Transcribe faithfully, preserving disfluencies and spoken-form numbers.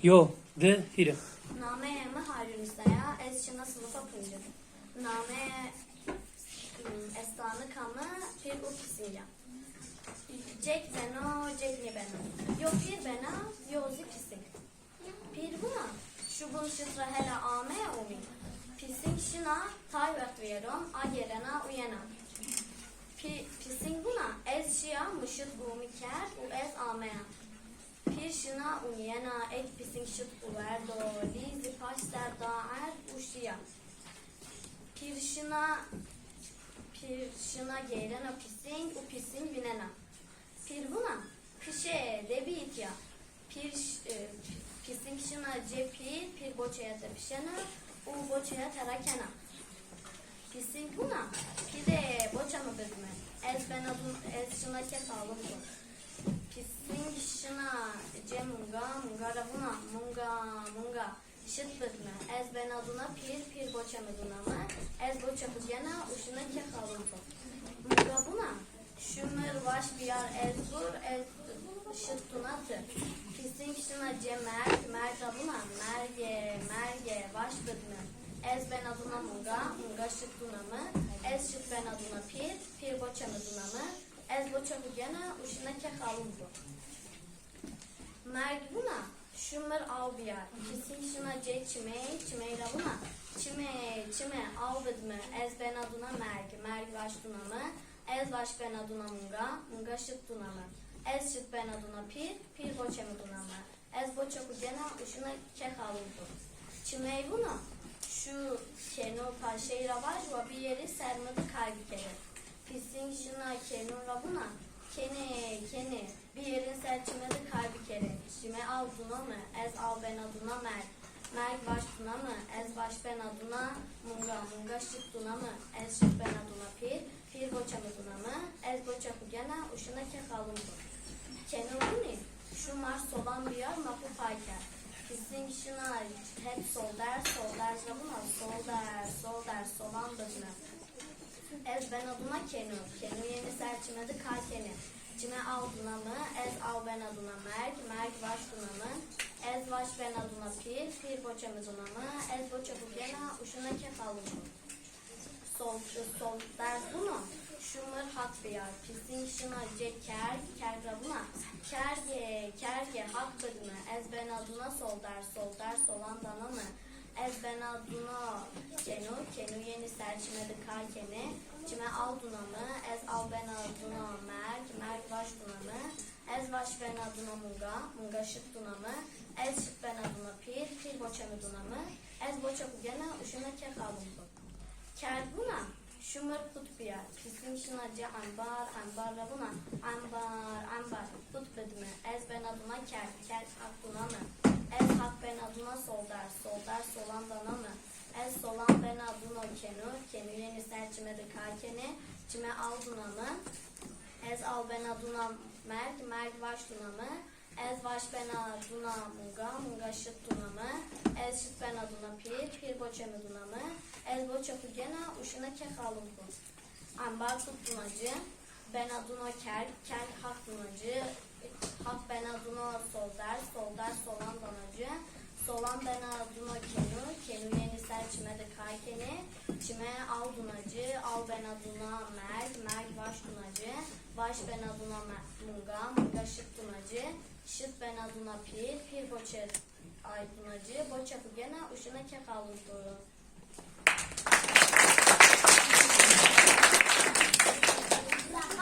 Yo, di, hîrê. Nameyê mi Harun Usta ya, ez şina sinifa pincî. Nameyê, hmm, estanika mi pîr û pisîng a. Cek beno, cek nêbeno. Yo pîr bena, yo zî pisîng. Pîr vûna, şu bun şit ra hela ameya umî. Pisîng şina, tay wext vîyeron, a gêrena û yena. Pî-, pisîng vûna, ez şiya, mi şit bi umî kerd û ez ameya. Pîr şina û nîyena, eke pisîng şit xwu werdo, lî zî paş ser da erd û şiya. Pîr şina, pîr şina geyrena pisîng û pisîng vînena. Pîr vûna, pişê, de bî îtya. Pîr ş-, e, pisîng şina cê pîr, pîr boçeya tepişena û boçeya tera kena. Pisîng vûna, pîrê, boça mi bidime. Ez bena dûn, ez şina ke xalin bo. Pisîng şina cê munga, munga ra vûna, munga, munga, şit bidime. Ez bena dûna pîr, pîr boça mi dûna mi. Ez boça xwu gena û şina ke xalin bo. Munga vûna, şu mir vaş biyar ez gur, ez şit dûna ti. Pisîng şina cê merg, merg ra vûna, mergê, mergê, vaş bidime. Ez bena dûna munga, munga şit dûna mi. Ez şit bena dûna pîr, pîr boça mi dûna mi. Ez boça xwu gena û şina ke xalin bo. Merg vûna, şu mir aw biyar. Pisîng şina cê çimey, çimey ra vûna, çimê, çimê, aw bidime. Ez bena dûna merg, merg vaş dûna mi. Ez vaş bena dûna munga, munga şit dûna mi. Ez şit bena dûna pîr, pîr boçê mi dûna mi. Ez boça xwu gena û şina ke xalin bo. Çimey vûna, şu kêno paşey ra vaj, wa biyerî ser mi di kar bikerê. Pisîng şina kênon ra vûna, kênê, kênê, biyerîn ser çime di kar bikerê. Çime aw dûna mi, ez aw bena dûna merg. Merg vaş dûna mi, ez vaş bena dûna munga, munga şit dûna mi, ez şit bena dûna pîr, pîr boça mi dûna mi, ez boça xwu gena û şina ke xalin bo. Kêno vûnî, şu mar solan biyar, ma xwu pay kerd. Pisîng şina het solderz, solderz ra vûna, solderz, solderz, solan bidime. Ez bena dûna kêno, kêno yenî ser çime di kar kenê. Çime aw dûna mi, ez aw bena dûna merg, merg vaş dûna mi, ez vaş bena dûna pîr, pîr boça mi dûna mi, ez boça xwu gena û şina ke xalin bo. Sol, solderz vûna, şu mir haq biyar. Pisîng şina cê kerg, kerg ra vûna, kergê, kergê, haq bidime. Ez bena dûna solderz, solderz, solan dana mi. Ez bena dûna kêno, kêno yenî ser çime di kar kenê. Çime aw dûna mi, ez aw bena dûna merg, merg vaş dûna mi. Ez vaş bena dûna munga, munga şit dûna mi. Ez şit bena dûna pîr, pîr boça mi dûna mi. Ez boça xwu gena û şina ke xalin bo. Kerg vûna, şu mir qut biyar. Pisîng şina cê embar, embar ra vûna, embar, embar, qut bidime. Ez bena dûna kerg, kerg haq dûna mi. Ez haq bena dûna solderz, solderz solan dana mi. Ez solan bena dûna kêno, kêno yenî ser çime di kar kenê. Çime aw dûna mi. Ez aw bena dûna merg, merg vaş dûna mi. Ez vaş bena dûna munga, munga şit dûna mi. Ez şit bena dûna pîr, pîr boçê mi dûna mi. Ez boça xwu gena û şina ke xalin xwu. Embar qut dûna ci, bena dûna kerg, kerg haq dûna ci, haq bena dûna solderz, solderz solan dana ci, solan bena dûna kêno, kêno yenî ser çime di kar kenê, çime aw dûna ci, aw bena dûna merg, merg vaş dûna ci, vaş bena dûna me-, munga, munga şit dûna ci, şit bena dûna pîr, pîr boçê ay dûna ci, boça xwu gena û şina ke xalin xwu.